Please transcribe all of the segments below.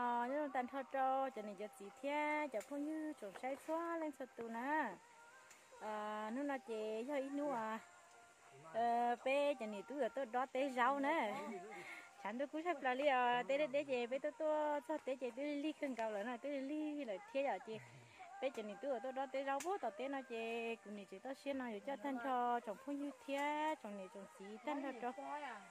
Nyob zoo tag nrho rau cov niam cov txiv thiab cov phooj ywg tsoom saib txhua leej txhua tus na. Hnub no ces yog ib hnub peb cov niam tub yuav tuaj dob teb zaub na. Tshav ntuj kub tshaj plaws li os, teb deb deb ces peb tuaj tuaj txog teb ces twb lig lig kawg nkaus lawm no, twb lig lig lawm thiab yom. Ces peb cov niam tub yuav tuaj dob teb zaub puag tom teb no ces kuv niam tsev toj siab no yuav coj tag nrho tsoom phooj ywg thiab tsoom niam tsoom txiv tag nrho rau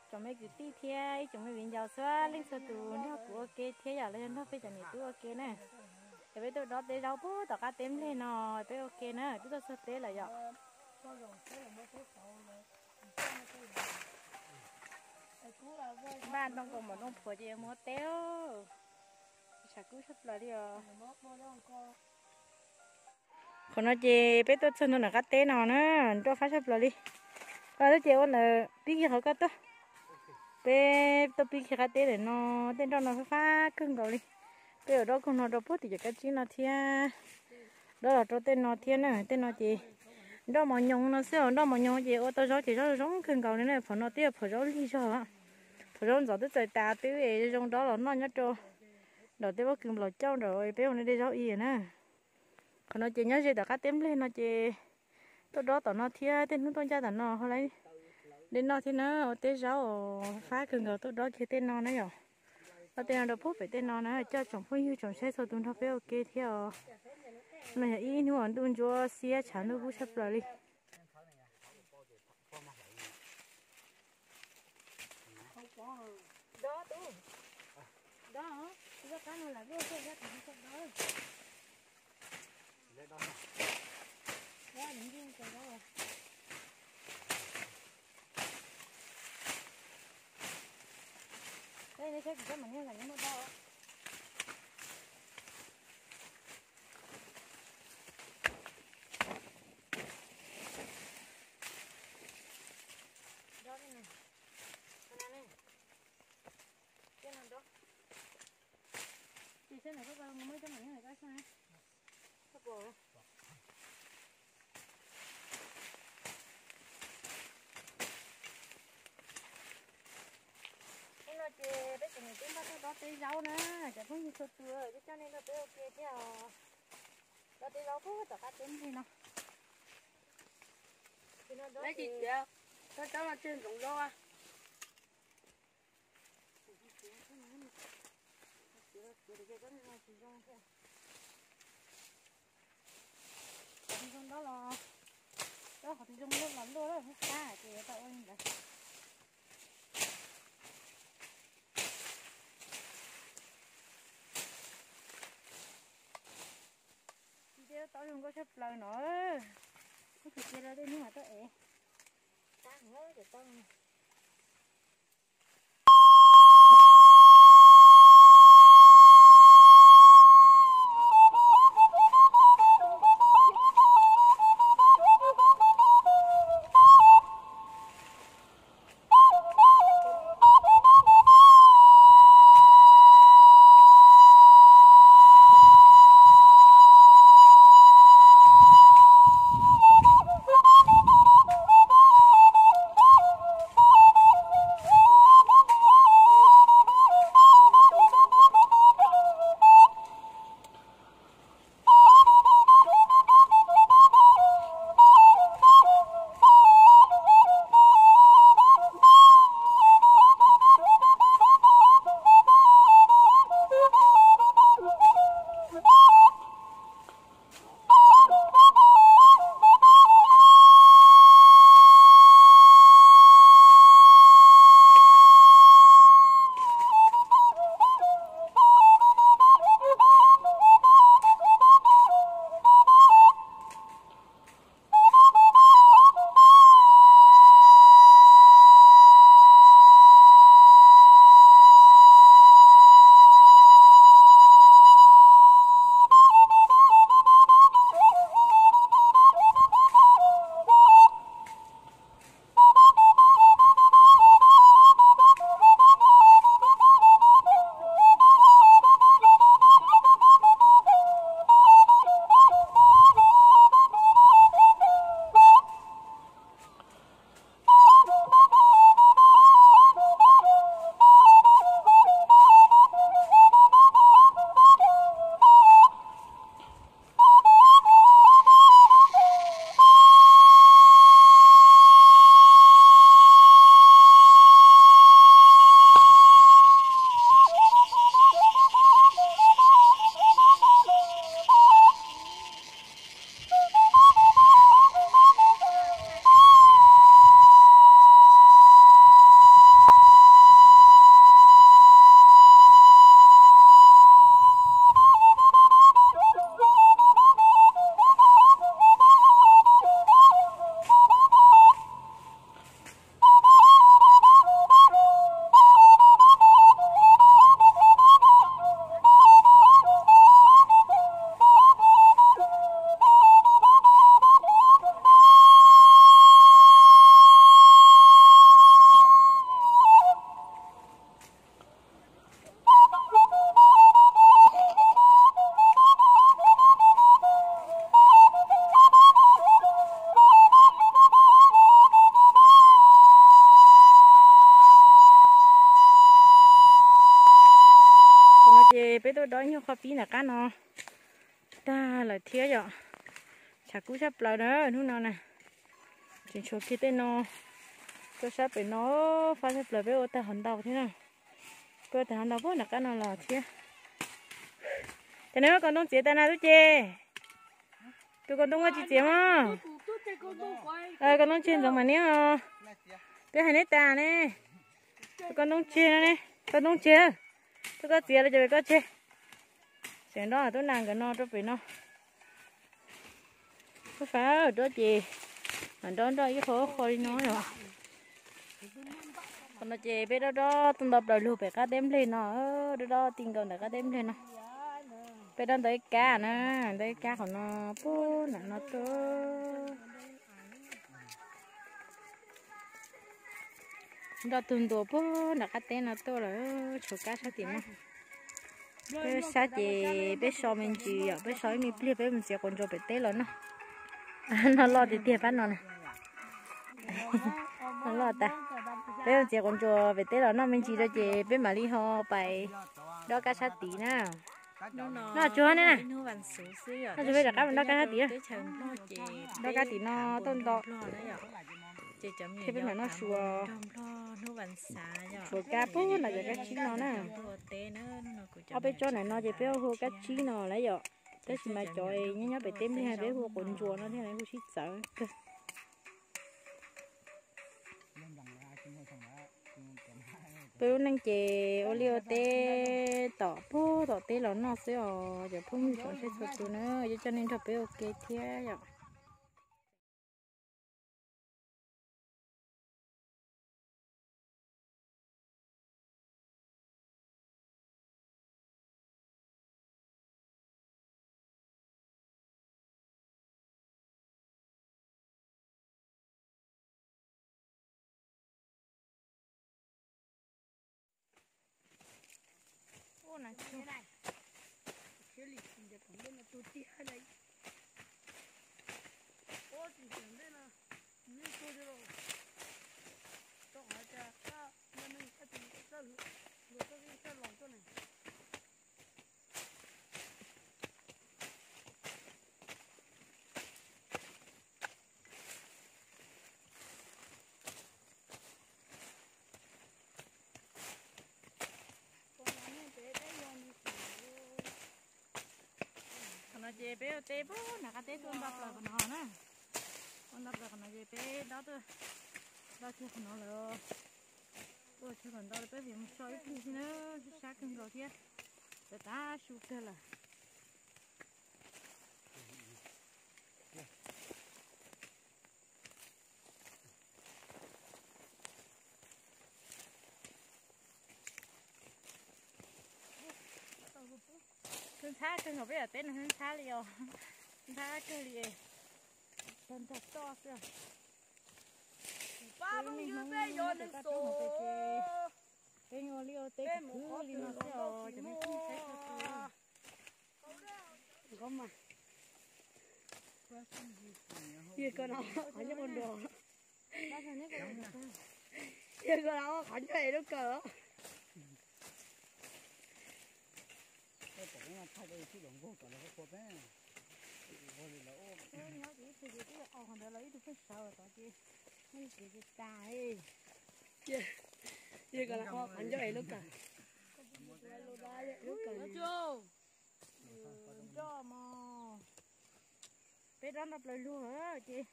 tsoom me kwv tij thiab ib tsoom me viv ncaus txhua leej txhua tus nrog kuv ua ke thiab yom, los yog nrog peb cov niam tub ua ke na. Es peb tuaj dob teb zaub puag tom qab teb nplej no, peb ua ke na, twb tuaj txog teb lawm yom. Npaj ntoo kaus mom ntoo phuav ces yuav mus ua teb. Tshav kub tshaj plaws li os. Qhov no ces peb tuaj txog ntua nram qab teb no na, nroj fab tshaj plaws li. Koj twb ces ua ntawd pib kiag qhov koj tuaj. Peb tuaj pib kiag qab teb ntawm no, tej nroj no fab fab kawg nkaus li. Peb yuav dob koog no rau puag tim cov kab tsib no thiab, dob los rau tej no thiab na. Tej no ces nroj mos nyoos no xwb os, nroj mos nyoos ces ua tau zaub ces zaub zoo kawg nkaus li na. Phom no twb yog phom zaub lig zog, phom zaub ntxov twb txawm tas twb es zoo dob los noj nyob rau nram tej pob kws nplaum cauj nram peb ua dej zaub i na. Qhov no ces nyob ze tom qab teb nplej no ces tuaj dob tom no thiab, tej hnub tuaj ncaj tom no ho lawv de noj thiab na. Ua teb zaub fab kawg nkaus, tuaj dob kiag tej no na yom. Dob tej no rau puag pem tej no na, coj tsoom phooj ywg tsoom saib txhua tus nrog peb ua ke thiab os. No yog ib hnub uas ntuj ntsuab xiab tshav ntuj kub tshaj plaws li. Hnub no ces peb cov niam tub npaj tuaj dob teb zaub na, cov phooj ywg txhua tus, coj nej nrog peb ua ke thiab os. Dob teb zaub puag tom qab teb nplej no. Tsob no tseg ntsoov zaub. Qhov twg zoo dob los, qhov twg zoo luaj los luaj, qab ces tau ua li ntawd. Tsis teb tau zoo nkauj tshaj plaws no. Ub, tus cia rau tej hnub mas tuaj ev. Qab heev cov tau. Tuaj dob nyuag qhov pib nram qab no tag lawm thiab yom. Tshav kub tshaj plaws na hnub no na. Tseem tshuav kiag tej no, tuaj sab pem no fab tshaj plaws, peb ua tag hov ntau thiab na. Peb ua tag hov ntau puag nram qab no los thiab. Ces neb muab kaus ntoo txiav tas na tub ces. Tus kaus ntoo koj tsis txiav mog. Kaus ntoo tseg ntxoov mam niab os. Peb hais neb tas ne. Tus kaus ntoo tseg no ne, kaus ntoo tseg. Tus koj txiav los ces pem koj tseg. Xeem nroj tub nas nkawd no rau pem no. Koj fab dob ces mam nroj nroj ib qho ib qho li no yom. Qhov no ces peb dob dob tuaj nto plaws lug pem qab teb nplej no, dob dob ti nkaus ntawm qab teb nplej no. Peb dob ntau ib kab na, ntau ib kab qhov no puag nram no tuaj. Nroj tug ntua puag nram qab teb no tuaj lawm, tshuav kab sab tim no. Peb sab ces peb so me ntsis yom, peb so ib me pliag peb mus txiav quav ntsuas pem teb los noj. No loj tiag tiag pab no na. No loj tas. Peb mus txiav quav ntsuas pem teb los noj me ntsis rau ces peb mam li ho pais dob kab sab tid na. Noj tsuag ne na. Noj tsuag peb rov qab mus dob kab sab tid na. Dob kab tim no tuaj nto thiab peb mam noj sua. Sua kab puag nram cov kab tsib no na. Ob peb tsob nram no ces peb hu ua kab tsib no lawm yom. Tab sis mas cov nyob nyob pem teb nplej peb hu ua quav ntsuas no thiab, hu sib txawv kawg. Peb lub neej ces ua liaj ua teb tom puag tom teb los noj xwb os cov phooj ywg txhua leej txhua tus na, yuav coj nej nrog peb ua ke thiab yom. Qhov no ces peb ua teb puag nram qab teb tuaj nto plaws qhov no na. Ua nto plaws qhov no ces peb dob tuaj, dob kiag qhov no lawm. Tuaj kiag qhov no lawm peb mus so ib pliag xwb na, sab sab kawg nkaus thiab. Txawm tab su kawg lawm. Ntxhab kawg nkaus peb yam teb no ntxhab li os. Ntxhab kawg li. Tag nrho toj xwb. Peb ua liaj ua teb khwv li no xwb os cov me phooj ywg saib sawv daws. Yog ko no qhov ncauj ua nruas, yog ko no qhov ncauj es lub kawm. Yog ko no qhov ncauj es lub kawm, lub kawm. Nroj mog. Peb dob nto plaws lug ces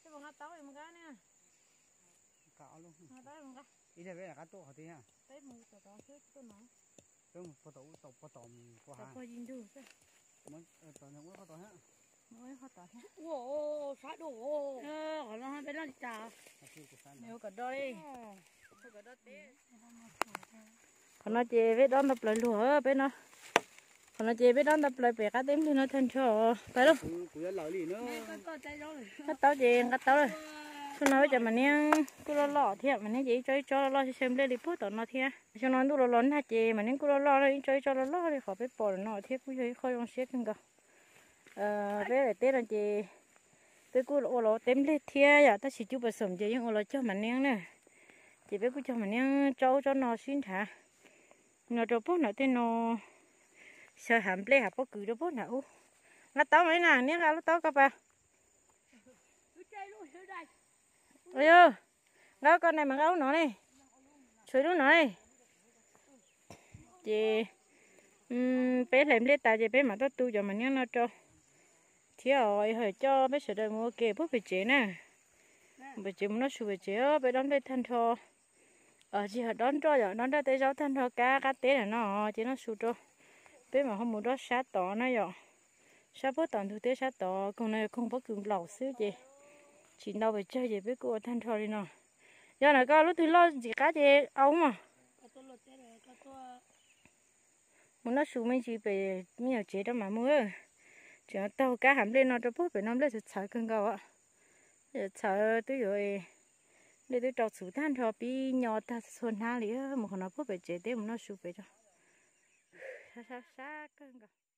peb nqa taub mus nqa ne. Nqa taub mus nqa. Peb mus tom tod xwb tuaj no. Peb mus pog tom ub, tom pog tom mus pog ha. Tom pog yi ntug xwb. Tom ub qhov tod thiab. Mus ib qhov tod thiab. Ua sab dua. Qhov no peb dob li cas? Ua kom do li. Qhov no ces peb dob nto plaws lug peb no. Qhov no ces peb dob nto plaws pem qab teb nplej no tag nrho. Pab lauj. Nqa taub ces nqa taub lawm. Thaum no peb cov mam niab kuj loj loj thiab, mam niab ces ib tsob ib tsob loj loj xyaw nplej li puag tom no thiab. Xyoo no ntuj los los nag ces mam niab kuj loj loj ib tsob ib tsob loj loj li qhov peb pom no thiab kuj yog ib qho zoo siab kawg nkaus. Peb daim teb no ces peb kuj ua los teb nplej thiab yom, tab sis cub pas xoom ces yeej ua los cog mam niab na. Ces peb kuj cog mam niab tsob ub tsob no sib nrhav. No rau puag nram tej no, xyaw hav nplej hav pob kws rau puag nram ub. Nqa taub mas na, niam nqa lub taub ko pas. Nqa ko na mas nqa lub no ne, tshuav lub no ne. Ces peb hlais nplej tas ces peb mam tuaj tu cov mas niam no rau thiab os, coj peb sawv daws mus ua ke puag pem tsev na. Pem tsev mus noj su pem tsev, peb dob nplej tag nrho. Tsis yog dob nroj yom, dob nroj tej zaub tag nrho kab qab teb na no ces noj su rau. Peb mam ho mus dob sab tod na yom, sab puag tom ntug teb sab tod, koog no yog koog pob kws nplaum xwb ces tsis ntau pes tsawg ces peb kuj ua tag nrho li no. Yog na koj lub twg loj ntxim qab ces au mas. Mus noj su me ntsis pem me nyuam tsev rau mam mus. Tseem taug kab hav nplej no rau puag pem no, nplej txhawv txhawv kawg nkaus. Txhawv twb yuav, nplej twb rau txhuv tag nrho pib nyo tag txhua hnab li. Mus qhov no puag pem tsev teb mus noj su pem tso. Sab sab sab kawg nkaus.